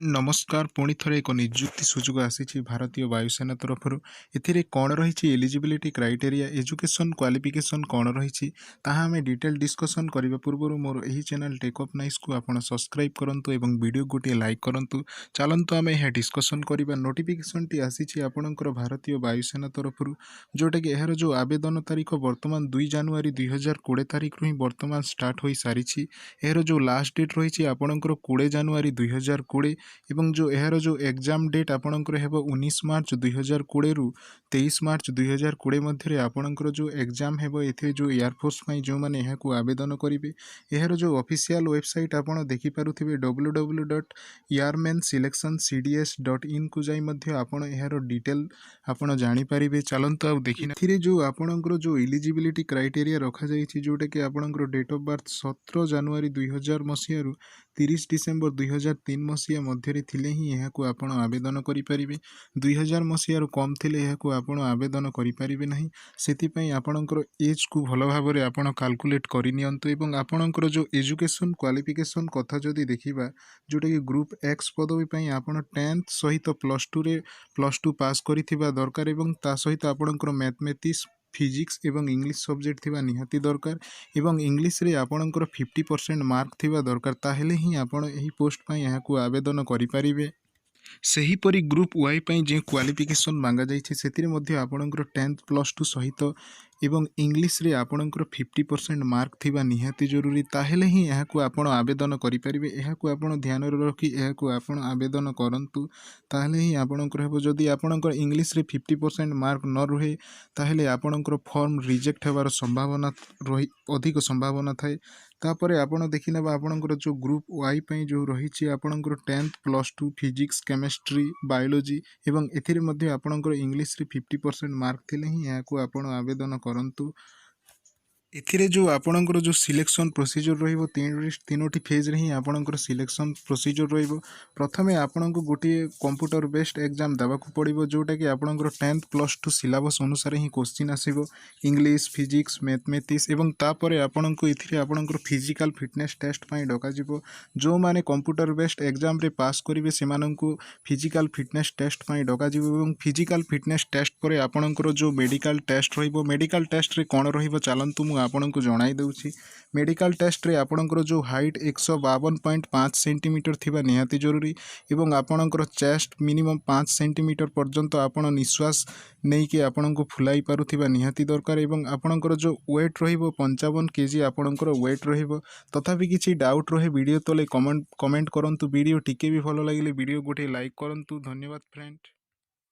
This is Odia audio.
ନମସ୍କାର, ପୁଣି ଥରେ ଏକ ନିଯୁକ୍ତି ସୁଯୋଗ ଆସିଛି ଭାରତୀୟ ବାୟୁସେନା ତରଫରୁ। ଏଥିରେ କ'ଣ ରହିଛି ଏଲିଜିବିଲିଟି କ୍ରାଇଟେରିଆ, ଏଜୁକେସନ୍ କ୍ୱାଲିଫିକେସନ୍ କ'ଣ ରହିଛି, ତାହା ଆମେ ଡିଟେଲ୍ ଡିସ୍କସନ୍ କରିବା ପୂର୍ବରୁ ମୋର ଏହି ଚ୍ୟାନେଲ୍ ଟେକ୍ ଅପ୍ ନାଇସ୍କୁ ଆପଣ ସବସ୍କ୍ରାଇବ୍ କରନ୍ତୁ ଏବଂ ଭିଡ଼ିଓ ଗୋଟିଏ ଲାଇକ୍ କରନ୍ତୁ। ଚାଲନ୍ତୁ, ଆମେ ଏହା ଡିସ୍କସନ୍ କରିବା। ନୋଟିଫିକେସନ୍ଟି ଆସିଛି ଆପଣଙ୍କର ଭାରତୀୟ ବାୟୁସେନା ତରଫରୁ, ଯେଉଁଟାକି ଏହାର ଯେଉଁ ଆବେଦନ ତାରିଖ ବର୍ତ୍ତମାନ 2 ଜାନୁଆରୀ 2020 ତାରିଖରୁ ହିଁ ବର୍ତ୍ତମାନ ଷ୍ଟାର୍ଟ ହୋଇସାରିଛି। ଏହାର ଯେଉଁ ଲାଷ୍ଟ ଡେଟ୍ ରହିଛି ଆପଣଙ୍କର 20 ଜାନୁଆରୀ 2020 ଏବଂ ଯେଉଁ ଏହାର ଯେଉଁ ଏକ୍ଜାମ୍ ଡେଟ୍ ଆପଣଙ୍କର ହେବ 19 ମାର୍ଚ୍ଚ 2020ରୁ 23 ମାର୍ଚ୍ଚ 2020 ମଧ୍ୟରେ ଆପଣଙ୍କର ଯେଉଁ ଏକ୍ଜାମ୍ ହେବ ଏଥିରେ, ଯେଉଁ ଏୟାରଫୋର୍ସ ପାଇଁ ଯେଉଁମାନେ ଏହାକୁ ଆବେଦନ କରିବେ। ଏହାର ଯେଉଁ ଅଫିସିଆଲ୍ ୱେବସାଇଟ୍ ଆପଣ ଦେଖିପାରୁଥିବେ, ww.airmen selection cds.inକୁ ଯାଇ ମଧ୍ୟ ଆପଣ ଏହାର ଡିଟେଲ୍ ଆପଣ ଜାଣିପାରିବେ। ଚାଲନ୍ତୁ ଆଉ ଦେଖି ଏଥିରେ ଯେଉଁ ଆପଣଙ୍କର ଯେଉଁ ଇଲିଜିବିଲିଟି କ୍ରାଇଟେରିଆ ରଖାଯାଇଛି, ଯେଉଁଟାକି ଆପଣଙ୍କର ଡେଟ୍ ଅଫ୍ ବାର୍ଥ 17 ଜାନୁଆରୀ 2000 ମସିହାରୁ 30 ଡିସେମ୍ବର 2003 ମସିହା ମଧ୍ୟରେ ଥିଲେ ହିଁ ଏହାକୁ ଆପଣ ଆବେଦନ କରିପାରିବେ। 2000 ମସିହାରୁ କମ୍ ଥିଲେ ଏହାକୁ ଆପଣ ଆବେଦନ କରିପାରିବେ ନାହିଁ। ସେଥିପାଇଁ ଆପଣଙ୍କର ଏଜ୍କୁ ଭଲ ଭାବରେ ଆପଣ କାଲକୁଲେଟ୍ କରିନିଅନ୍ତୁ। ଏବଂ ଆପଣଙ୍କର ଯେଉଁ ଏଜୁକେସନ୍ କ୍ୱାଲିଫିକେସନ୍ କଥା ଯଦି ଦେଖିବା, ଯେଉଁଟାକି ଗ୍ରୁପ୍ ଏକ୍ସ ପଦବୀ ପାଇଁ ଆପଣ 10th ସହିତ ପ୍ଲସ୍ ଟୁରେ ପ୍ଲସ୍ ଟୁ ପାସ୍ କରିଥିବା ଦରକାର ଏବଂ ତା ସହିତ ଆପଣଙ୍କର ମ୍ୟାଥମେଟିକ୍ସ, ଫିଜିକ୍ସ ଏବଂ ଇଂଲିଶ ସବଜେକ୍ଟ ଥିବା ନିହାତି ଦରକାର ଏବଂ ଇଂଲିଶରେ ଆପଣଙ୍କର 50% ମାର୍କ ଥିବା ଦରକାର। ତାହେଲେ ହିଁ ଆପଣ ଏହି ପୋଷ୍ଟ ପାଇଁ ଏହାକୁ ଆବେଦନ କରିପାରିବେ। ସେହିପରି ଗ୍ରୁପ୍ ୱାଇ ପାଇଁ ଯେଉଁ କ୍ୱାଲିଫିକେସନ୍ ମାଗାଯାଇଛି, ସେଥିରେ ମଧ୍ୟ ଆପଣଙ୍କର 10th plus two ସହିତ ଏବଂ ଇଂଲିଶରେ ଆପଣଙ୍କର 50% ମାର୍କ ଥିବା ନିହାତି ଜରୁରୀ। ତାହେଲେ ହିଁ ଏହାକୁ ଆପଣ ଆବେଦନ କରିପାରିବେ। ଏହାକୁ ଆପଣ ଧ୍ୟାନରେ ରଖି ଏହାକୁ ଆପଣ ଆବେଦନ କରନ୍ତୁ, ତାହେଲେ ହିଁ ଆପଣଙ୍କର ହେବ। ଯଦି ଆପଣଙ୍କର ଇଂଲିଶରେ 50% ମାର୍କ ନ ରୁହେ, ତାହେଲେ ଆପଣଙ୍କର ଫର୍ମ ରିଜେକ୍ଟ ହେବାର ସମ୍ଭାବନା ରହି ଅଧିକ ସମ୍ଭାବନା ଥାଏ। ତାପରେ ଆପଣ ଦେଖିନେବା ଆପଣଙ୍କର ଯେଉଁ ଗ୍ରୁପ୍ ୱାଇ ପାଇଁ ଯେଉଁ ରହିଛି ଆପଣଙ୍କର 10th, plus 2, physics, chemistry, biology ଏବଂ ଏଥିରେ ମଧ୍ୟ ଆପଣଙ୍କର ଇଂଲିଶରେ 50% ମାର୍କ ଥିଲେ ହିଁ ଏହାକୁ ଆପଣ ଆବେଦନ କରନ୍ତୁ। ଏଥିରେ ଯେଉଁ ଆପଣଙ୍କର ଯେଉଁ ସିଲେକ୍ସନ୍ ପ୍ରୋସିଜର୍ ରହିବ, ତିନୋଟି ଫେଜ୍ରେ ହିଁ ଆପଣଙ୍କର ସିଲେକ୍ସନ୍ ପ୍ରୋସିଜର୍ ରହିବ। ପ୍ରଥମେ ଆପଣଙ୍କୁ ଗୋଟିଏ କମ୍ପ୍ୟୁଟର ବେସ୍ଡ ଏକ୍ଜାମ୍ ଦେବାକୁ ପଡ଼ିବ, ଯେଉଁଟାକି ଆପଣଙ୍କର 10th, plus two syllabus ଅନୁସାରେ ହିଁ କୋଶ୍ଚିନ୍ ଆସିବ, ଇଂଲିଶ, ଫିଜିକ୍ସ, ମ୍ୟାଥମେଟିକ୍ସ। ଏବଂ ତାପରେ ଆପଣଙ୍କୁ ଏଥିରେ ଆପଣଙ୍କର ଫିଜିକାଲ୍ ଫିଟନେସ୍ ଟେଷ୍ଟ ପାଇଁ ଡକାଯିବ। ଯେଉଁମାନେ କମ୍ପ୍ୟୁଟର ବେସ୍ଡ ଏକ୍ଜାମ୍ରେ ପାସ୍ କରିବେ, ସେମାନଙ୍କୁ ଫିଜିକାଲ୍ ଫିଟନେସ୍ ଟେଷ୍ଟ ପାଇଁ ଡକାଯିବ ଏବଂ ଫିଜିକାଲ୍ ଫିଟନେସ୍ ଟେଷ୍ଟ ପରେ ଆପଣଙ୍କର ଯେଉଁ ମେଡ଼ିକାଲ୍ ଟେଷ୍ଟ ରହିବ। ମେଡ଼ିକାଲ୍ ଟେଷ୍ଟରେ କ'ଣ ରହିବ, ଚାଲନ୍ତୁ ମୁଁ ଆପଣଙ୍କୁ ଜଣାଇ ଦେଉଛି। ମେଡ଼ିକାଲ୍ ଟେଷ୍ଟରେ ଆପଣଙ୍କର ଯେଉଁ ହାଇଟ୍ 152.5 ସେଣ୍ଟିମିଟର ଥିବା ନିହାତି ଜରୁରୀ ଏବଂ ଆପଣଙ୍କର ଚେଷ୍ଟ ମିନିମମ୍ 5 ସେଣ୍ଟିମିଟର ପର୍ଯ୍ୟନ୍ତ ଆପଣ ନିଶ୍ୱାସ ନେଇକି ଆପଣଙ୍କୁ ଫୁଲାଇ ପାରୁଥିବା ନିହାତି ଦରକାର ଏବଂ ଆପଣଙ୍କର ଯେଉଁ ୱେଟ୍ ରହିବ, 55 କେଜି ଆପଣଙ୍କର ୱେଟ୍ ରହିବ। ତଥାପି କିଛି ଡାଉଟ୍ ରହେ, ଭିଡ଼ିଓ ତଳେ କମେଣ୍ଟ କରନ୍ତୁ। ଭିଡ଼ିଓ ଟିକେ ବି ଭଲ ଲାଗିଲେ ଭିଡ଼ିଓ ଗୋଟିଏ ଲାଇକ୍ କରନ୍ତୁ। ଧନ୍ୟବାଦ ଫ୍ରେଣ୍ଡ।